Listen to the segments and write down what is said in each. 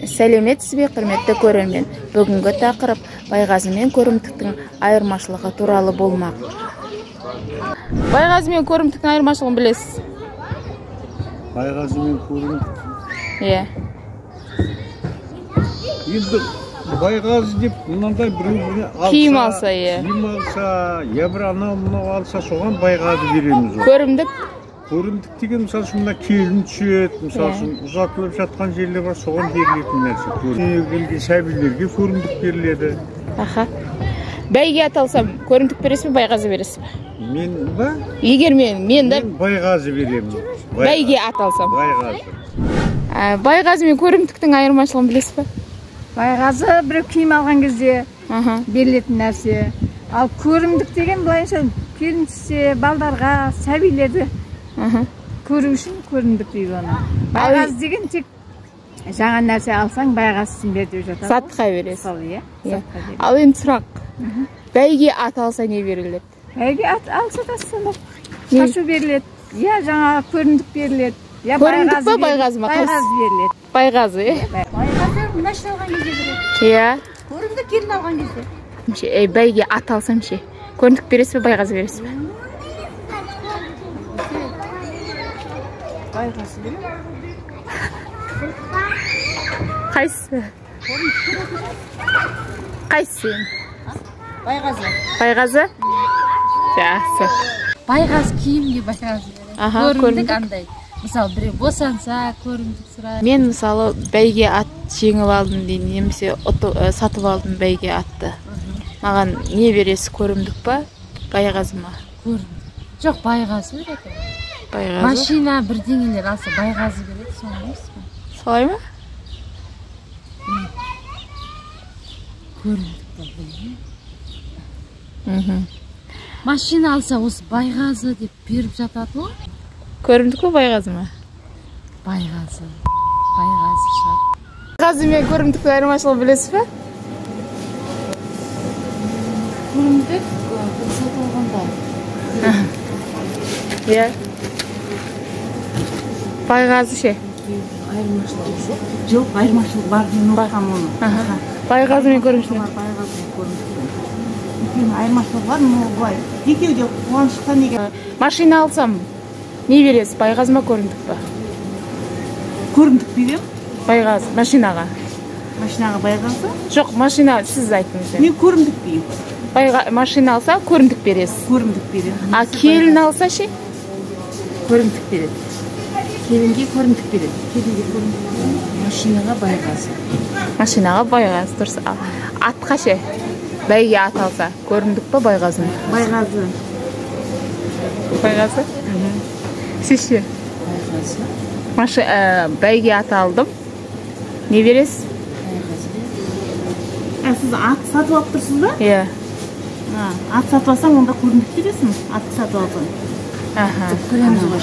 Сәлеметсіз бе, құрметті көрермен. Бүгінгі тақырып байғазы мен көрімдіктің айырмашылығы туралы болмақ. Байғазы мен көрімдіктің айырмашылығын білесіз? Байғазы мен көрімдік. Иә. Енді байғазы деп мынандай біреу біріне алса, киім алса, иә. Киім алса, я бір анау мынау алса, соған байғазы береміз. Көрімдік? Көрімдік деген, мысалы үшін, мына келін түседі, мысалы үшін, ұзатылып жатқан жерлер бар, соған берілетін нәрсе. Келген сәбилерге көрімдік беріледі. Аха. Бәйге ат алсам, көрімдік бересіз бе, байғазы бересіз бе? Мен ба? Егер мен де мен байғазы беремін. Бәйге ат алсам. Байғазы. Байғазы мен көрімдіктің айырмашылығын білесіз бе? Байғазы біреу киім алған кезде берілетін нәрсе. Ал көрімдік деген былайынша келін түссе, балдарға, сәбилерді көру үшін көрімдік дейді оны. Байғазы деген тек жаңа нәрсе алсаң байғазысын бер деп жатады. Затқа бересіз. Сол, иә. Затқа бересіз. Ал енді сұрақ. Бәйге ат алса не беріледі? Бәйге ат алса да сонда шашу беріледі. Я жаңа көрімдік беріледі. Я көрімдік па, байғазы ма? Байғазы беріледі. Байғазы, иә. Байғазы машина алған кезде беріледі. Иә. Көрімдік келін алған кезде. Бәйге ат алсам ше, көрімдік бересіз бе, байғазы бересіз бе? Байғазы беремін. Қайсысы? Қайсысы енді? Байғазы. Байғазы? Жақсы. Байғазы киімге байғазы береді. Көрімдік андай. Мысалы, біреу босанса, көрімдік сұрайды. Мен мысалы бәйге ат жеңіп алдым дейін, немесе сатып алдым бәйге атты. Маған не бересіз, көрімдік па, байғазы ма? Көрімдік. Жоқ, байғазы береді. Байғазы. Машина бірдеңелер алса байғазы береді, солай емес пе? Солай ма? Көрімдік па, білмеймін. Машина алса осы байғазы деп беріп жатады ғой. Көрімдік пе, байғазы ма? Байғазы. Байғазы шығар. Байғазы мен көрімдіктің айырмашылығын білесіз бе? Көрімдік бір сатып алғанда. Иә. Байғазы ше? Айырмашылығы жоқ. Жоқ, айырмашылық бар, мен ұққам оны. Байғазы мен көрімдік. Байғазы мен көрімдік. Екеуінің айырмашылығы бар, но былай. Екеуі де қуанышқа неге? Машина алсам, не бересіз, байғазы ма, көрімдік па? Көрімдік беремін. Байғазы, машинаға. Машинаға байғазы? Жоқ, машина сіз айттыңыз енді. Мен көрімдік деймін. Машина алса, көрімдік бересіз. Көрімдік беремін. А келін алса ше? Көрімдік береді. Келінге көрімдік береді. Келінге көрімдік береді. Машинаға байғазы. Машинаға байғазы, дұрыс. Атқа ше? Бәйге ат алса, көрімдік па, байғазы ма? Байғазы. Байғазы? Сіз ше? Байғазы. Бәйге ат алдым. Не бересіз? Байғазы. Сіз ат сатып алып тұрсыз ба? Иә. Ат сатып алсаң, онда көрімдік бересің. Ат сатып алсаң. Көреміз ғой,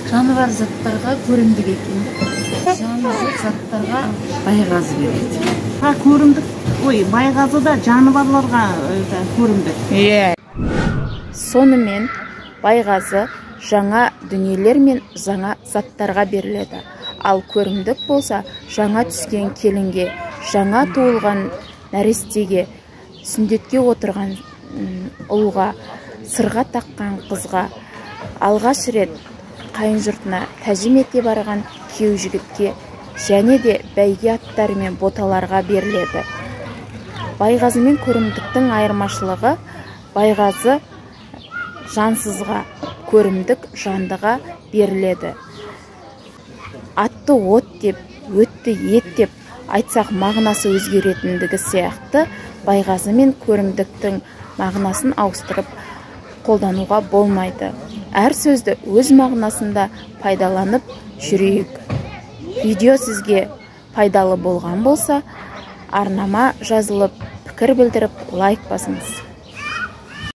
жануар заттарға көрімдік екен. Жаны жоқ заттарға байғазы береді. Ha, көрімдік, ой, байғазы да жануарларға көрімдік. Иә. Сонымен байғазы жаңа дүниелер мен жаңа заттарға беріледі. Ал көрімдік болса, жаңа түскен келінге, жаңа туылған нәрестеге, сүндетке отырған ұлға, сырға таққан қызға, алғаш рет қайын жұртына тәжім ете барған күйеу жігітке және де бәйге аттары мен боталарға беріледі. Байғазы мен көрімдіктің айырмашылығы: байғазы жансызға, көрімдік жандыға беріледі. Атты от деп, өтті ет деп айтсақ мағынасы өзгеретіндігі сияқты байғазы мен көрімдіктің мағынасын ауыстырып қолдануға болмайды. Әр сөзді өз мағынасында пайдаланып жүрейік. Видео сізге пайдалы болған болса, арнама жазылып, пікір білдіріп, лайк басыңыз.